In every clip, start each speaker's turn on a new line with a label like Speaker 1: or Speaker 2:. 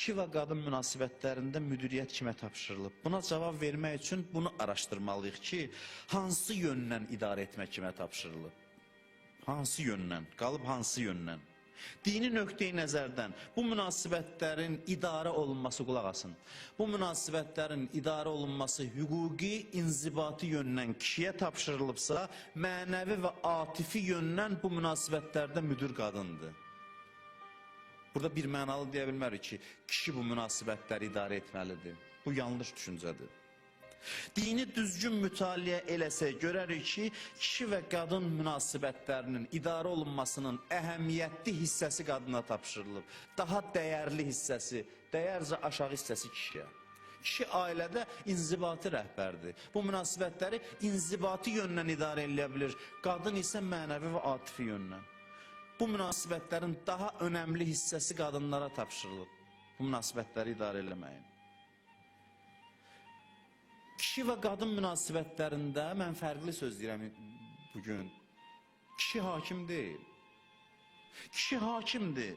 Speaker 1: Kişi və qadın münasibətlərində müdiriyyət kimə tapşırılıb? Buna cavab vermək üçün bunu araşdırmalıyıq ki, hansı yöndən idarə etmə kimə tapşırılıb? Hansı yöndən? Qalıb hansı yöndən? Dini nöqteyi nəzərdən bu münasibətlərin idarə olunması, qulaq asın. Bu münasibətlərin idarə olunması hüquqi, inzibati yöndən kişiyə tapşırılıbsa, mənəvi və atifi yöndən bu münasibətlərdə müdir qadındır. Burada bir mənalı deyə bilmərik ki, kişi bu münasibətləri idarə etməlidir. Bu yanlış düşüncədir. Dini düzgün mütaliə eləsək görərik ki, kişi və qadın münasibətlərinin idarə olunmasının əhəmiyyətli hissəsi qadına tapşırılıb. Daha dəyərli hissəsi, dəyərcə aşağı hissəsi kişiyə. Kişi ailədə inzibati rəhbərdir. Bu münasibətləri inzibati yöndən idarə eləyə bilir. Qadın isə mənəvi və atifi yöndən. Bu münasibətlərin daha önəmli hissəsi qadınlara tapşırılıb. Bu münasibətləri idarə eləməyin. Kişi və qadın münasibətlərində mən fərqli söz deyirəm bugün. Kişi hakim deyil. Kişi hakimdir.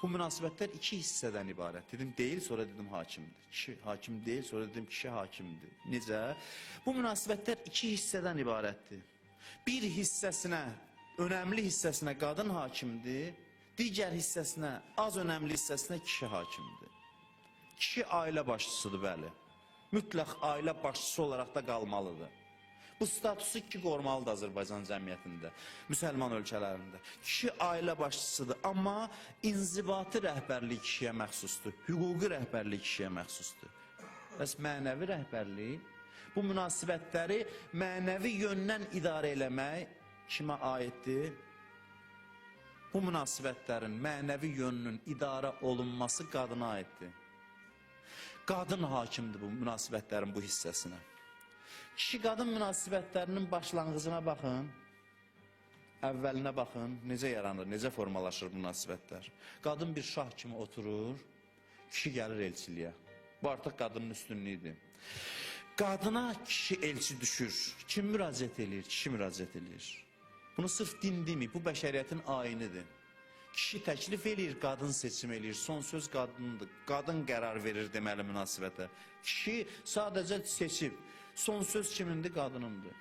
Speaker 1: Bu münasibətlər iki hissədən ibarət. Dedim deyil, sonra dedim hakimdir. Kişi hakim deyil, sonra dedim kişi hakimdir. Necə? Bu münasibətlər iki hissədən ibarətdir. Bir hissəsinə, önəmli hissəsinə qadın hakimdir, digər hissəsinə, az önəmli hissəsinə kişi hakimdir. Kişi ailə başçısıdır, bəli. Mütləq ailə başçısı olaraq da qalmalıdır. Bu statusu ki qorumalıdır Azərbaycan cəmiyyətində, müsəlman ölkələrində. Kişi ailə başçısıdır, amma inzibati rəhbərlik kişiyə məxsusdur, hüquqi rəhbərlik kişiyə məxsusdur. Bəs mənəvi rəhbərlik, bu münasibətləri mənəvi yöndən idarə eləmək kimə aiddir? Bu münasibətlərin mənəvi yönünün idarə olunması qadına aiddir. Qadın hakimdir bu münasibətlərin bu hissəsinə. Kişi-qadın münasibətlərinin başlanğıcına baxın, əvvəlinə baxın, necə yaranır, necə formalaşır münasibətlər. Qadın bir şah kimi oturur, kişi gəlir elçiliyə. Bu artıq qadının üstünlüyüdür. Qadına kişi elçi düşür. Kim müraciət eləyir? Kişi müraciət eləyir. Bunu sırf din deməyib, bu bəşəriyyətin ayinidir. Kişi təklif eləyir, qadın seçim eləyir. Son söz qadındır. Qadın qərar verir deməli münasibətə. Kişi sadəcə seçib. Son söz kimindir? Qadınındır.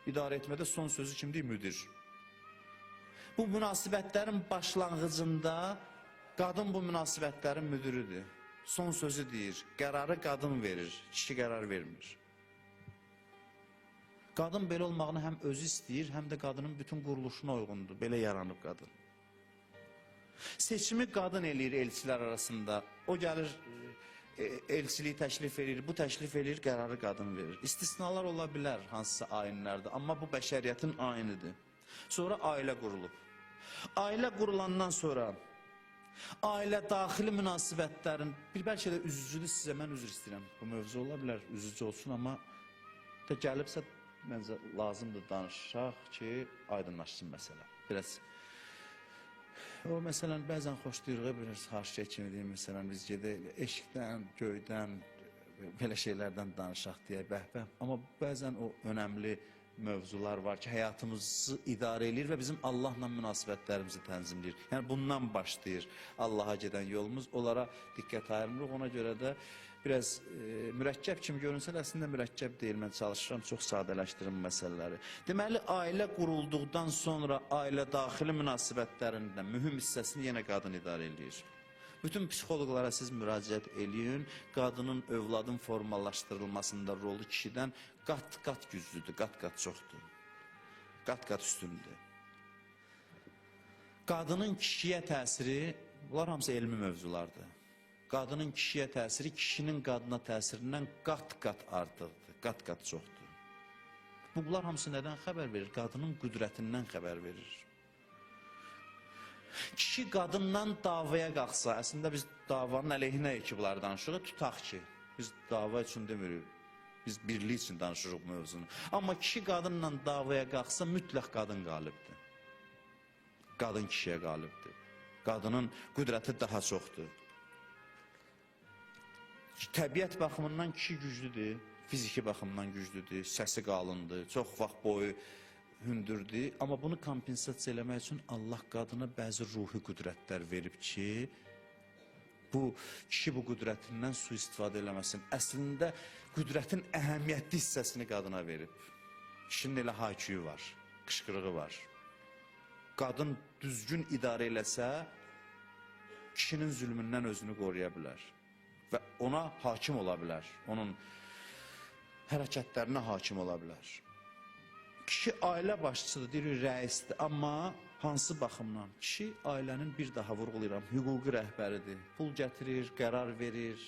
Speaker 1: İdarə etmədə son sözü kimdir? Müdir. Bu münasibətlərin başlanğıcında qadın bu münasibətlərin müdürüdür. Son sözü deyir. Qərarı qadın verir. Kişi qərar vermir. Qadın belə olmağını həm özü istəyir, həm də qadının bütün quruluşuna uyğundur. Belə yaranıb qadın. Seçimi qadın eləyir elçilər arasında. O gəlir elçiliyi təklif eləyir, bu təklif eləyir, qərarı qadın verir. İstisnalar ola bilər hansısa ayinlərdə, amma bu bəşəriyyətin ayinidir. Sonra ailə qurulub. Ailə qurulandan sonra ailə daxili münasibətlərin, bir bəlkə də üzücüdür sizə, mən üzr istəyirəm. Bu mövzu ola bilər, üzücü olsun, amma da gəlibsə məncə lazımdır danışaq ki, aydınlaşsın məsələ. Biraz o məsələn bəzən xoşlayırıq, biraz haşiyə kimi deyim, məsələn biz gedək eşqdən, göydən, belə şeylərdən danışaq deyə bəhbəh. Amma bəzən o önəmli mövzular var ki, həyatımızı idarə eləyir və bizim Allahla münasibətlərimizi tənzimləyir. Yəni bundan başlayır Allaha gedən yolumuz. Onlara diqqət ayırmırıq. Ona görə də biraz mürəkkəb kimi görünsə də əslində mürəkkəb deyil. Mən çalışıram çox sadələşdirim məsələləri. Deməli, ailə qurulduqdan sonra ailə daxili münasibətlərində mühüm hissəsini yenə qadın idarə eləyir. Bütün psixoloqlara siz müraciət eləyin, qadının övladın formalaşdırılmasında rolu kişidən qat-qat güclüdür, qat-qat çoxdur, qat-qat üstündür. Qadının kişiyə təsiri, bunlar hamısı elmi mövzulardır. Qadının kişiyə təsiri kişinin qadına təsirindən qat-qat artıqdır, qat-qat çoxdur. Bunlar hamısı nədən xəbər verir? Qadının qüdrətindən xəbər verir. Kişi qadından davaya qalxsa, əslində biz davanın əleyhinəyik ki, bunları danışırıq, tutaq ki, biz dava üçün demirik, biz birlik üçün danışırıq bu mövzunu. Amma kişi qadınla davaya qalxsa, mütləq qadın qalibdir. Qadın kişiyə qalibdir. Qadının qüdrəti daha çoxdur. Təbiət baxımından kişi güclüdür, fiziki baxımdan güclüdür, səsi qalındır, çox vaxt boyu hündürdür. Amma bunu kompensasiya eləmək üçün Allah qadına bəzi ruhi qüdrətlər verib ki, Bu kişi bu qüdrətindən sui-istifadə eləməsin. Əslində qüdrətin əhəmiyyətli hissəsini qadına verib. Kişinin elə hayküyü var, qışqırığı var. Qadın düzgün idarə eləsə, kişinin zülmündən özünü qoruya bilər və ona hakim ola bilər, onun hərəkətlərinə hakim ola bilər. Kişi ailə başçısıdır, deyirik, rəisdir, amma hansı baxımdan? Kişi ailənin, bir daha vurğulayıram, hüquqi rəhbəridir. Pul gətirir, qərar verir,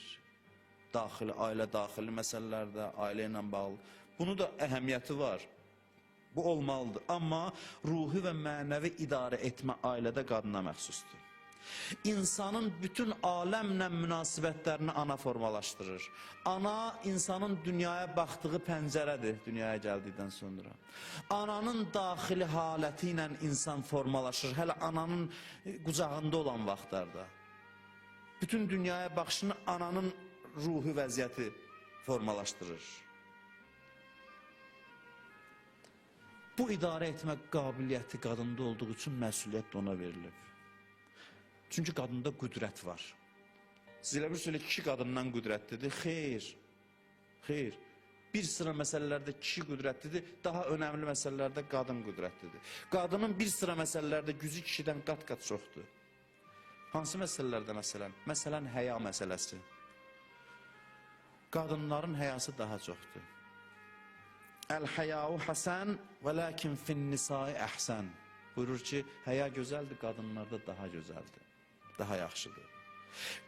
Speaker 1: daxili, ailə daxili məsələlərdə, ailə ilə bağlı. Bunu da əhəmiyyəti var. Bu olmalıdır. Amma ruhi və mənəvi idarə etmə ailədə qadına məxsusdur. İnsanın bütün aləmlə münasibətlərini ana formalaşdırır. Ana insanın dünyaya baxdığı pəncərədir dünyaya gəldikdən sonra. Ananın daxili haləti ilə insan formalaşır, hələ ananın qucağında olan vaxtlarda. Bütün dünyaya baxışını ananın ruhi vəziyyəti formalaşdırır. Bu idarə etmə qabiliyyəti qadında olduğu üçün məsuliyyət də ona verilib. Çünki qadında qüdrət var. Siz elə bir söylə, kişi qadından qüdrətlidir. Xeyr, xeyr. Bir sıra məsələlərdə kişi qüdrətlidir, daha önəmli məsələlərdə qadın qüdrətlidir. Qadının bir sıra məsələlərdə gücü kişidən qat-qat çoxdur. Hansı məsələlərdə məsələn? Məsələn, həya məsələsi. Qadınların həyası daha çoxdur. Əl-həyau həsən və lakin fin-nisai əhsən. Buyurur ki, həya gözəldir, qadınlarda daha gözəldir, daha yaxşıdır.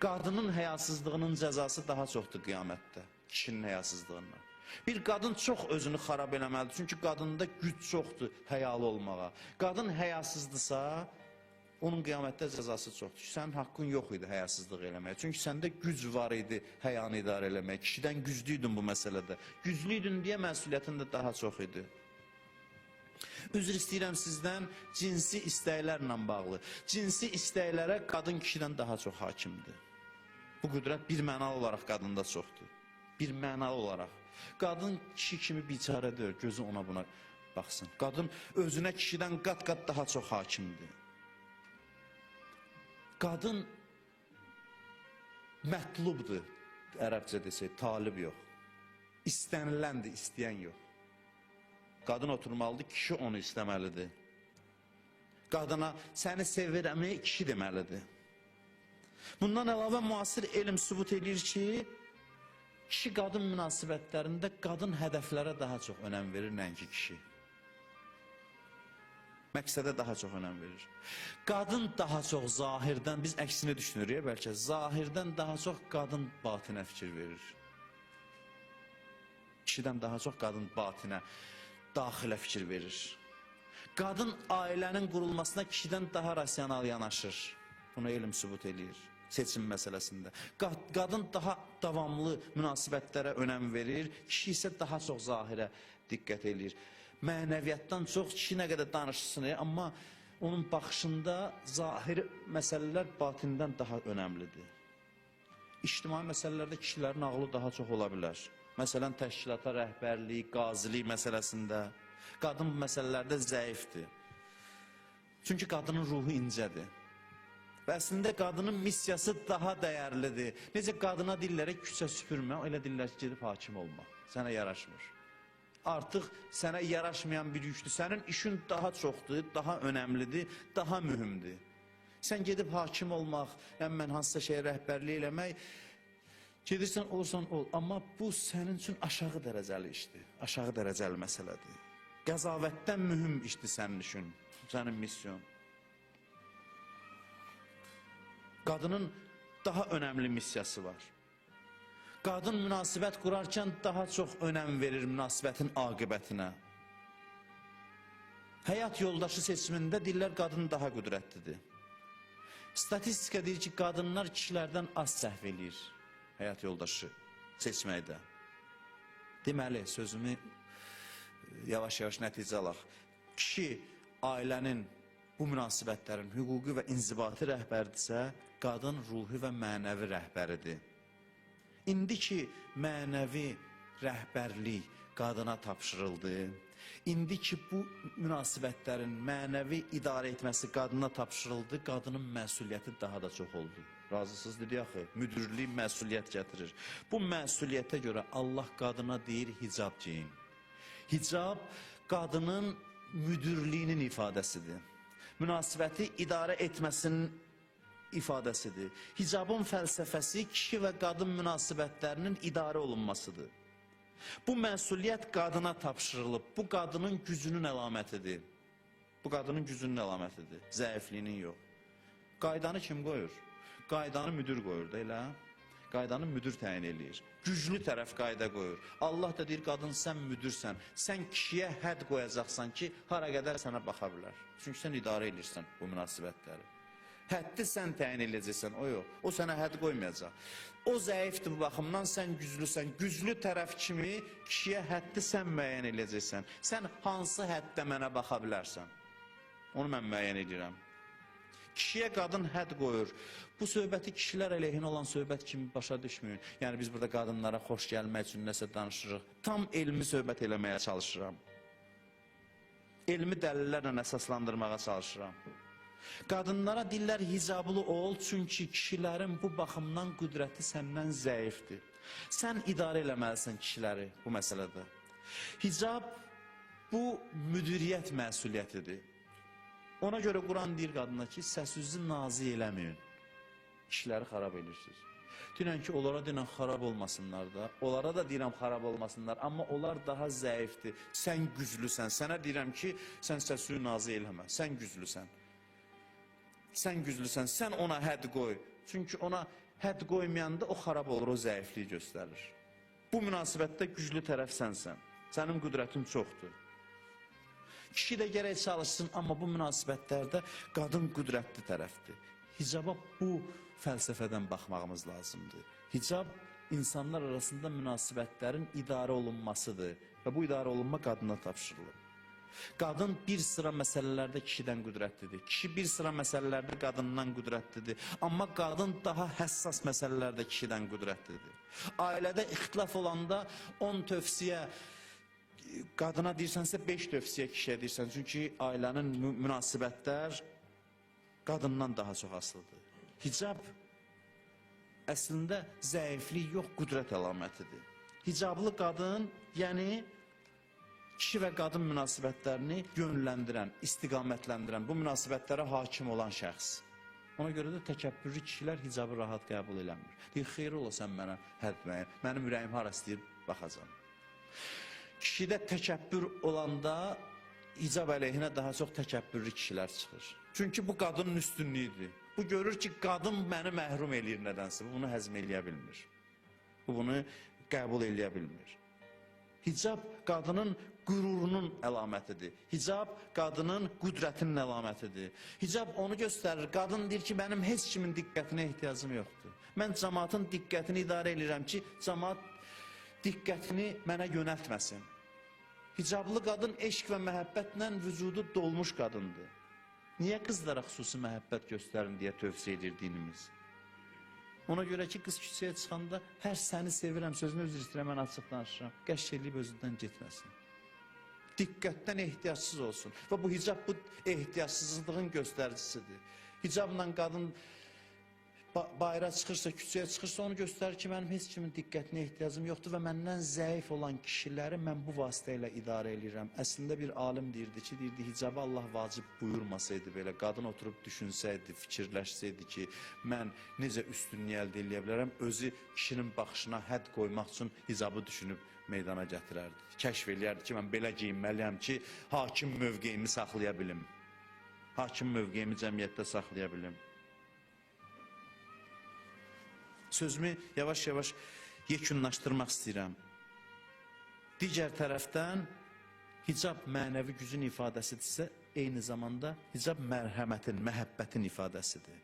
Speaker 1: Qadının həyasızlığının cəzası daha çoxdur qiyamətdə, kişinin həyasızlığından. Bir qadın çox özünü xarab eləməlidir, çünki qadında güc çoxdur həyalı olmağa. Qadın həyasızdırsa, onun qiyamətdə cəzası çoxdur. Sənin haqqın yox idi həyasızlıq eləməyə. Çünki səndə güc var idi həyanı idarə eləməyə. Kişidən güclüydün bu məsələdə. Güclüydün deyə məsuliyyətin də daha çox idi. Üzr istəyirəm sizdən cinsi istəklərlə bağlı. Cinsi istəklərə qadın kişidən daha çox hakimdir. Bu qüdrət bir mənalı olaraq qadında çoxdur. Bir mənalı olaraq. Qadın kişi kimi biçarə deyil, gözü ona buna baxsın. Qadın özünə kişidən qat-qat daha çox hakimdir. Qadın mətlubdur, ərəbcə desək, talib yox. İstəniləndir, istəyən yox. Qadın oturmalıdır, kişi onu istəməlidir. Qadına səni sevirəmi kişi deməlidir. Bundan əlavə müasir elm sübut edir ki, kişi-qadın münasibətlərində qadın hədəflərə daha çox önəm verir, nəinki kişi. Məqsədə daha çox önəm verir. Qadın daha çox zahirdən, biz əksini düşünürük bəlkə, zahirdən daha çox qadın batinə fikir verir. Kişidən daha çox qadın batinə, daxilə fikir verir. Qadın ailənin qurulmasına kişidən daha rasional yanaşır. Bunu elm sübut eləyir seçim məsələsində. Qadın daha davamlı münasibətlərə önəm verir, kişi isə daha çox zahirə diqqət eləyir. Mənəviyyatdan çox kişi nə qədər danışsın, amma onun baxışında zahiri məsələlər batindən daha önəmlidir. İctimai məsələlərdə kişilərin ağlı daha çox ola bilər. Məsələn, təşkilata rəhbərlik, qazilik məsələsində. Qadın bu məsələlərdə zəifdir. Çünki qadının ruhu incədir. Və əslində qadının missiyası daha dəyərlidir. Necə qadına dillərə küçə süpürmə, elə dillər ki, gedib hakim olma. Sənə yaraşmır. Artıq sənə yaraşmayan bir yükdür. Sənin işin daha çoxdur, daha önəmlidir, daha mühümdür. Sən gedib hakim olmaq, yəni mən hansısa şeyə rəhbərlik eləmək, gedirsən, olursan ol. Amma bu sənin üçün aşağı dərəcəli işdir, aşağı dərəcəli məsələdir. Qəzavətdən mühüm işdir sənin üçün, sənin misyon. Qadının daha önəmli missiyası var. Qadın münasibət qurarkən daha çox önəm verir münasibətin aqibətinə. Həyat yoldaşı seçimində dillər qadın daha qüdrətlidir. Statistika deyir ki, qadınlar kişilərdən az səhv eləyir həyat yoldaşı seçməkdə. Deməli, sözümü yavaş-yavaş nəticə alaq. Kişi ailənin, bu münasibətlərin hüquqi və inzibati rəhbəridirsə, qadın ruhi və mənəvi rəhbəridir. İndi ki, mənəvi rəhbərlik qadına tapşırıldı, indi ki, bu münasibətlərin mənəvi idarə etməsi qadına tapşırıldı, qadının məsuliyyəti daha da çox oldu. Razısınız dedi axı, müdürlük məsuliyyət gətirir. Bu məsuliyyətə görə Allah qadına deyir hicab geyin. Hicab qadının müdürlüyünün ifadəsidir. Münasibəti idarə etməsinin ifadəsidir. Hicabın fəlsəfəsi kişi və qadın münasibətlərinin idarə olunmasıdır. Bu məsuliyyət qadına tapşırılıb. Bu qadının gücünün əlamətidir. Bu qadının gücünün əlamətidir. Zəifliyinin yox. Qaydanı kim qoyur? Qaydanı müdür qoyur da elə. Qaydanı müdür təyin eləyir. Güclü tərəf qayda qoyur. Allah da deyir, qadın sən müdürsən. Sən kişiyə hədd qoyacaqsan ki, hara qədər sənə baxa bilər. Çünki sən idarə eləyirsən bu münasibətləri. Həddi sən təyin eləyəcəksən, o yox. O sənə hədd qoymayacaq. O zəifdir bu baxımdan, sən güclüsən. Güclü tərəf kimi kişiyə həddi sən müəyyən eləyəcəksən. Sən hansı həddə mənə baxa bilərsən? Onu mən müəyyən edirəm. Kişiyə qadın hədd qoyur. Bu söhbəti kişilər əleyhinə olan söhbət kimi başa düşməyin. Yəni biz burada qadınlara xoş gəlmək üçün nəsə danışırıq. Tam elmi söhbət eləməyə çalışıram. Elmi dəlillərlə əsaslandırmağa çalışıram. Qadınlara dillər hicablı ol, çünki kişilərin bu baxımdan qüdrəti səndən zəifdir. Sən idarə eləməlisən kişiləri bu məsələdə. Hicab bu müdiriyyət məsuliyyətidir. Ona görə Quran deyir qadına ki, səsinizi nazik eləməyin. Kişiləri xarab edirsiniz. Deyirəm ki, onlara deyirəm xarab olmasınlar da. Onlara da deyirəm xarab olmasınlar. Amma onlar daha zəifdir. Sən güclüsən. Sənə deyirəm ki, sən səsini nazik eləmə. Sən güclüsən. Sən güclüsən. Sən ona hədd qoy. Çünki ona hədd qoymayanda o xarab olur, o zəifliyi göstərir. Bu münasibətdə güclü tərəf sənsən. Sənin qüdrətin çoxdur. Kişi də gərək çalışsın, amma bu münasibətlərdə qadın qüdrətli tərəfdir. Hicaba bu fəlsəfədən baxmağımız lazımdır. Hicab insanlar arasında münasibətlərin idarə olunmasıdır və bu idarə olunma qadına tapşırılır. Qadın bir sıra məsələlərdə kişidən qüdrətlidir. Kişi bir sıra məsələlərdə qadından qüdrətlidir. Amma qadın daha həssas məsələlərdə kişidən qüdrətlidir. Ailədə ixtilaf olanda 10 tövsiyə qadına deyirsənsə 5 tövsiyə kişiyə deyirsən. Çünki ailənin münasibətlər qadından daha çox asılıdır. Hicab əslində zəiflik yox, qüdrət əlamətidir. Hicablı qadın, yəni kişi və qadın münasibətlərini yönləndirən, istiqamətləndirən, bu münasibətlərə hakim olan şəxs. Ona görə də təkəbbürlü kişilər hicabı rahat qəbul eləmir. Deyir, xeyir ola sən mənə hədd müəyyən, mənim ürəyim hara istəyir, baxacam. Kişidə təkəbbür olanda hicab əleyhinə daha çox təkəbbürlü kişilər çıxır. Çünki bu qadının üstünlüyüdür. Bu görür ki, qadın məni məhrum eləyir nədənsə. Bu bunu həzm eləyə bilmir. Bu bunu qəbul eləyə bilmir. Hicab qadının qürurunun əlamətidir. Hicab qadının qüdrətinin əlamətidir. Hicab onu göstərir. Qadın deyir ki, mənim heç kimin diqqətinə ehtiyacım yoxdur. Mən cəmaatın diqqətini idarə eləyirəm ki, cəmaat diqqətini mənə yönəltməsin. Hicablı qadın eşq və məhəbbətlə vücudu dolmuş qadındır. Niyə qızlara xüsusi məhəbbət göstərin deyə tövsiyə edir dinimiz? Ona görə ki, qız küçəyə çıxanda hər səni sevirəm sözünü üzr istəyirəm, mən açıq danışıram. Qəş eləyib özündən getməsin. Diqqətdən ehtiyacsız olsun. Və bu hicab bu ehtiyacsızlığın göstəricisidir. Hicabla qadın bayıra çıxırsa, küçəyə çıxırsa onu göstərir ki, mənim heç kimin diqqətinə ehtiyacım yoxdur və məndən zəif olan kişiləri mən bu vasitə ilə idarə eləyirəm. Əslində bir alim deyirdi ki, deyirdi, hicabı Allah vacib buyurmasaydı belə, qadın oturub düşünsəydi, fikirləşsəydi ki, mən necə üstünlük əldə eləyə bilərəm, özü kişinin baxışına hədd qoymaq üçün hicabı düşünüb meydana gətirərdi. Kəşf eləyərdi ki, mən belə geyinməliyəm ki, hakim mövqeyimi saxlaya bilim. Hakim mövqeyimi cəmiyyətdə saxlaya bilim. Sözümü yavaş-yavaş yekunlaşdırmaq istəyirəm. Digər tərəfdən hicab mənəvi gücün ifadəsidirsə, eyni zamanda hicab mərhəmətin, məhəbbətin ifadəsidir.